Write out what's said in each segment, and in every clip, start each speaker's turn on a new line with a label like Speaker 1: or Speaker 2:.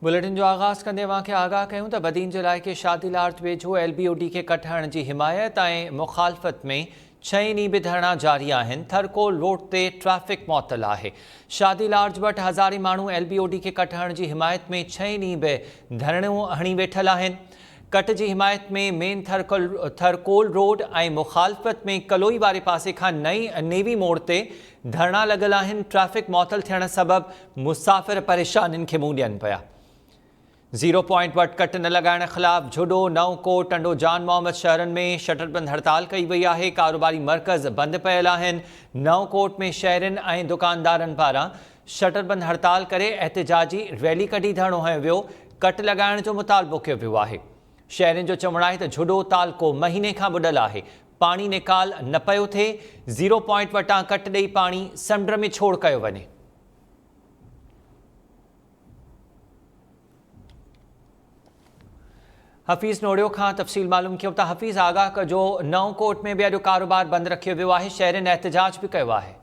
Speaker 1: Bulletin جو آغاز ڪندي اوهان کي آگاهه ڪيون ته بدين جي علائقي شادي لارج ويجهو ايل بي او ڊي کي ڪٽ هڻڻ جي حمايت ۽ مخالفت ۾ ڇهين ڏينهن به ڌرڻا جاري آهن، ٿرڪول روڊ تي ٽريفڪ معطل آهي. شادي لارج وٽ هزارين ماڻهو ايل بي او ڊي کي ڪٽ هڻڻ جي حمايت ۾ ڇهين ڏينهن به ڌرڻو هڻي ويٺل آهن. ڪٽ جي حمايت ۾ مين ٿرڪول روڊ ۽ مخالفت ۾ ڪلوئي واري پاسي کان نئين نيوي موڙ تي ڌرڻا لڳل آهن، ٽريفڪ معطل ٿيڻ سبب مسافر پريشانين کي منهن ڏين پيا. زيرو پوائنٽ وٽ ڪٽ نه لڳائڻ خلاف جهڏو، نئون ڪوٽ، ٽنڊو جان محمد شهرن ۾ شٽربند هڙتال ڪئي وئي آهي، ڪاروباري مرڪز بند پيل آهن، نئون ڪوٽ ۾ شهرين ۽ دڪاندارن پاران شٽربند هڙتال ڪري احتجاجي ريلي ڪڍي ڌرڻو هنيو ويو، ڪٽ لڳائڻ جو مطالبو ڪيو ويو آهي. شهرين جو چوڻ آهي ته جهڏو تعلقو مهيني کان ٻڏل آهي، پاڻي نيڪال نه پيو ٿئي، زيرو پوائنٽ وٽان ڪٽ ڏئي پاڻي سمنڊ ۾ ڇوڙ ڪيو وڃي. حفيظ نوڙيو کان تفصيل معلوم ڪيون ٿا، حفيظ آگاهه ڪجو، نئون ڪوٽ ۾ به اڄ ڪاروبار بند رکيو ويو آهي، شهرين احتجاج به ڪيو آهي.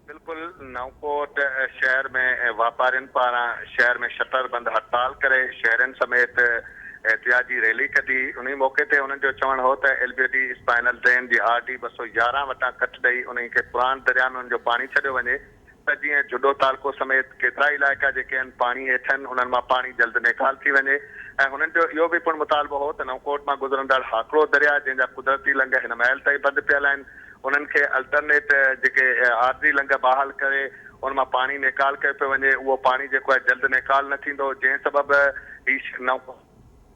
Speaker 2: بلڪل نئونڪوٽ شهر ۾ واپارين پاران شهر ۾ شٽر بند هڙتال ڪري شهرين سميت احتجاجي ريلي ڪڍي انهي موقعي تي انهن جو چوڻ هو ته L B D spinal drain جي آر ڊي 211 وٽان ڪٽ ڏئي انهي کي پراڻ درياء ۾ ان جو پاڻي ڇڏيو وڃي ته جيئن جهڏو تعلقو سميت ڪيترائي علائقا جيڪي آهن پاڻي هيٺ آهن انهن مان پاڻي جلد نيڪال ٿي وڃي ۽ هنن جو اهو به پڻ مطالبو هو ته نئونڪوٽ مان گذرندڙ هاڪڙو درياء جنهن جا قدرتي لنگهه هن مهل تائين بند پيل آهن انهن کي الٽرنيٽ جيڪي عارضي لنگهه بحال ڪري ان مان پاڻي نيڪال ڪيو پيو وڃي اهو پاڻي جيڪو آهي جلد نيڪال نه ٿيندو جنهن سبب هي نو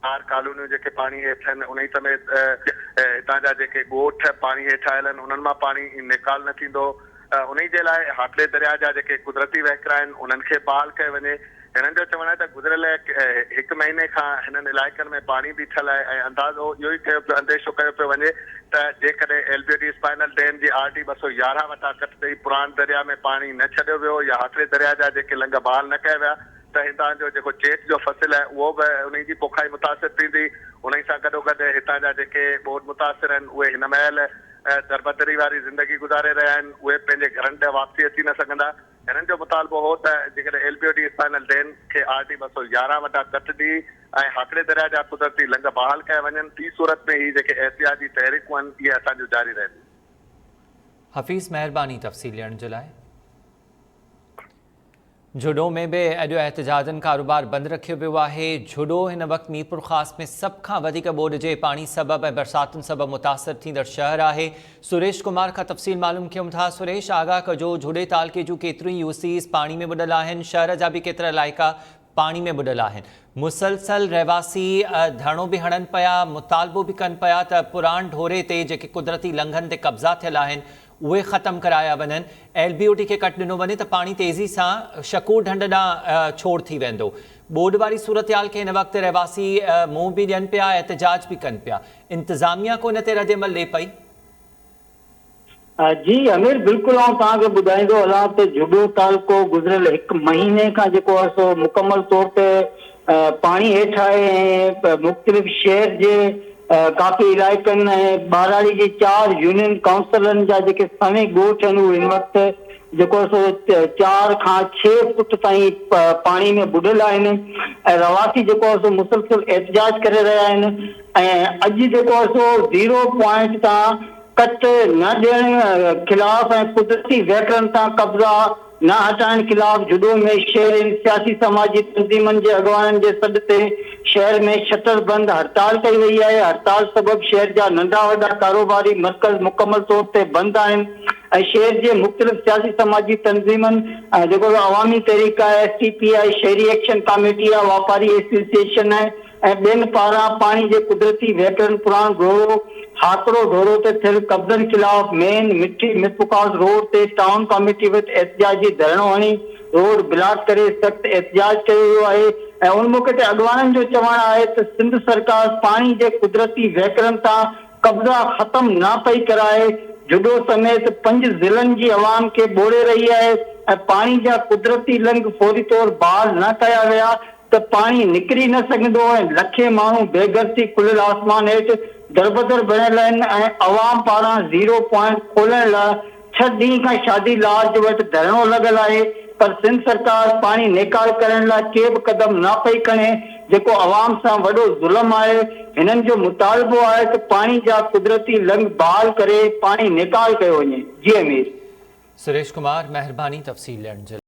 Speaker 2: چار ڪالونيون جيڪي پاڻي هيٺ آهن انهي سميت هتان جا جيڪي ڳوٺ پاڻي هيٺ آيل آهن انهن مان پاڻي نيڪال نه ٿيندو انهي جي لاء هاڪڙي درياء جا جيڪي قدرتي وهڪرا آهن انهن کي بحال ڪيو وڃي. هنن جو چوڻ آهي ته گذريل هڪ مهيني کان هنن علائقن ۾ پاڻي بيٺل آهي ۽ اندازو اهو ئي ڪيو پيو انديشو ڪيو پيو وڃي ته جيڪڏهن L B D spinal drain جي آر ڊي 211 وٽان ڪٽ ڏئي پراڻ درياء ۾ پاڻي نه ڇڏيو ويو يا هاڪڙي درياء جا جيڪي لنگهه بحال نه ڪيا ويا ته هتان جو جيڪو چيٽ جو فصل آهي اهو به انهي جي پوکائي متاثر ٿيندي انهي سان گڏوگڏ هتان جا جيڪي ٻوڏ متاثر آهن اهي هن مهل دربدري واري زندگي گذاري رهيا آهن اهي پنهنجي گهرن ڏانهن واپسي اچي نه سگهندا. هنن جو مطالبو هو ته جيڪڏهن L B O D spinal drain کي آر ڊي 211 وٽان ڪٽ ڏئي ۽ هاڪڙي درياء جا قدرتي لنگهه بحال ڪيا وڃن، ٻي صورت ۾ هي جيڪي احتجاجي تحريڪون آهن اهي اسان جون جاري رهنديون.
Speaker 1: حفيظ مهرباني تفصيل ڏيڻ جي لاء. جهڏو ۾ به اڄ احتجاجن ڪاروبار بند رکيو ويو آهي، جهڏو هن وقت ميرپورخاص ۾ سڀ کان وڌيڪ ٻوڏ جي پاڻي سبب ۽ برساتن سبب متاثر ٿيندڙ شهر آهي، سريش ڪمار کان تفصيل معلوم ڪيون ٿا، سريش آگاهه ڪجو جهڏي تعلقي جون ڪيتريون ئي يوسيز پاڻي ۾ ٻڏل آهن، شهر جا به ڪيترا علائقا پاڻي ۾ ٻڏل آهن، مسلسل رهواسي ڌرڻو به هڻن پيا، مطالبو به ڪن پيا ته پراڻ ڍوري تي جيڪي قدرتي لنگهن تي قبضا ٿيل آهن اهي ختم ڪرايا وڃن، ايل بي او ٽي کي ڪٽ ڏنو وڃي ته پاڻي تيزي سان شڪور ڍنڍ ڏانهن ڇوڙ ٿي ويندو. ٻوڏ واري صورتحال کي هن وقت رهواسي منهن به ڏين پيا، احتجاج به ڪن پيا. انتظاميا ڪو ان تي ردعمل ڏئي پئي؟
Speaker 3: جي امير بلڪل آئون توهان کي ٻڌائيندو هلان ته جهڏو تعلقو گذريل هڪ مهيني کان جيڪو آهي سو مڪمل طور تي پاڻي هيٺ آهي ۽ مختلف شهر جي ڪافي علائقن ۽ ٻهراڙي جي چار يونين ڪائونسلن جا جيڪي سوين ڳوٺ آهن اهي هن وقت جيڪو آهي سو چار کان ڇهه فوٽ تائين پاڻي ۾ ٻڏل آهن ۽ رهواسي جيڪو آهي سو مسلسل احتجاج ڪري رهيا آهن ۽ اڄ جيڪو آهي سو زيرو پوائنٽ تان ڪٽ نه ڏيڻ خلاف ۽ قدرتي وهڪرن تان قبضا نه هٽائڻ خلاف جهڏو ۾ شهرين، سياسي سماجي تنظيمن جي اڳواڻن جي سڏ تي شهر ۾ شٽر بند هڙتال ڪئي وئي آهي، هڙتال سبب شهر جا ننڍا وڏا ڪاروباري مرڪز مڪمل طور تي بند آهن ۽ شهر جي مختلف سياسي سماجي تنظيمن جيڪو عوامي تحريڪ آهي، ايس ٽي پي آهي، شهري ايڪشن ڪاميٽي آهي، واپاري ايسوسيئيشن آهي. ۽ ٻين پاران پاڻي جي قدرتي وهڪرن پراڻ ڍورو، هاڪڙو ڍورو تي ٿيل قبضن خلاف مين مٺي ميرپورخاص روڊ تي ٽائون ڪاميٽي وٽ احتجاجي ڌرڻو هڻي روڊ بلاڪ ڪري سخت احتجاج ڪيو ويو آهي ۽ ان موقعي تي اڳواڻن جو چوڻ آهي ته سنڌ سرڪار پاڻي جي قدرتي وهڪرن تان قبضا ختم نه پئي ڪرائي جهڏو سميت پنج ضلعن جي عوام کي ٻوڙي رهي آهي ۽ پاڻي جا قدرتي لنگهه فوري طور بحال نه ڪيا ويا ته پاڻي نڪري نه سگهندو ۽ لکين ماڻهو بي گهر ٿي کليل آسمان هيٺ دربدر بڻيل آهن ۽ عوام پاران زيرو پوائنٽ کولڻ لاء ڇهه ڏينهن کان شادي لارج وٽ ڌرڻو لڳل آهي. پر سنڌ سرڪار پاڻي نيڪال ڪرڻ لاء ڪي به قدم نه پئي کڻي جيڪو عوام سان وڏو ظلم آهي هنن جو مطالبو آهي ته پاڻي جا قدرتي لنگ بحال ڪري پاڻي نيڪال ڪيو وڃي جي امير.
Speaker 1: سريش ڪمار مهرباني تفصيل ڏيڻ جي لاء.